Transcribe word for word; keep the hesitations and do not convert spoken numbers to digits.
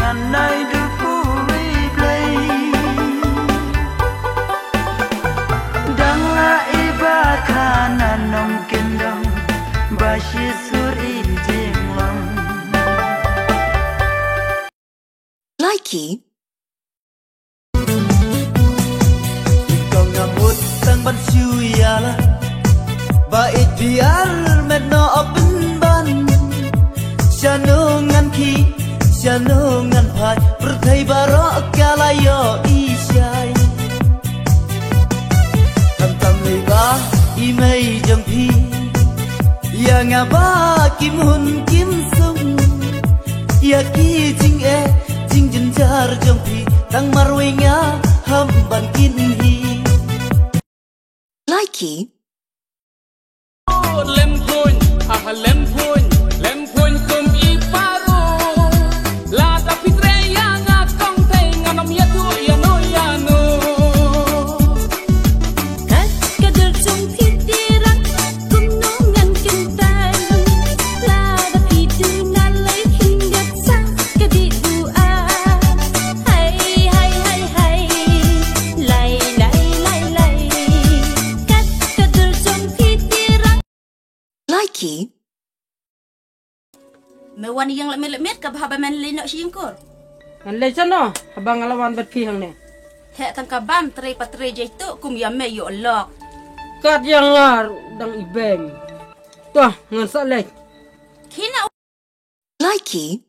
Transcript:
Nai du puri blei. Dang la i ba kha na nong kendong. Ba shi sur i jinglong. Likey. Kong ngamut tang ban shu ïa la. Ba it biar met no open ban. Shano ngan ki, shano ngan phai. Pyrthei baroh ka la ïoh i shai. Tam tam lei ba i mei jong phi. Ïa nga ba kim hun kim sung. Ïa ki jingeh jingjynjar jong phi. Tang marwei nga ham ban kin hi. Likey. Lem pun, ah lem pun, lem pun kum i paru. Lada phi trei ïa nga kong tei nga nam ïa tu ïa no ïa no. Kat ka dur jong phi tirang, kumno ngan kyntai. Lada phi du na lei khyndiat sa ka dih du a. Hai, hai, hai, hai. Lai, lai, lai, lai. Kat ka dur jong phi tirang. Likey. Me wan ïeng lehmet lehmet ka bha ba men leit noh sha ïingkur. Ngan leit shano haba nga la wan bad phi hangne. Heh tang ka bam trei pa trei jai tu kum ïa me ïoh lok. Kat ïa nga ruh dang i beng. Toh ngan sa leit. Khina. Likey.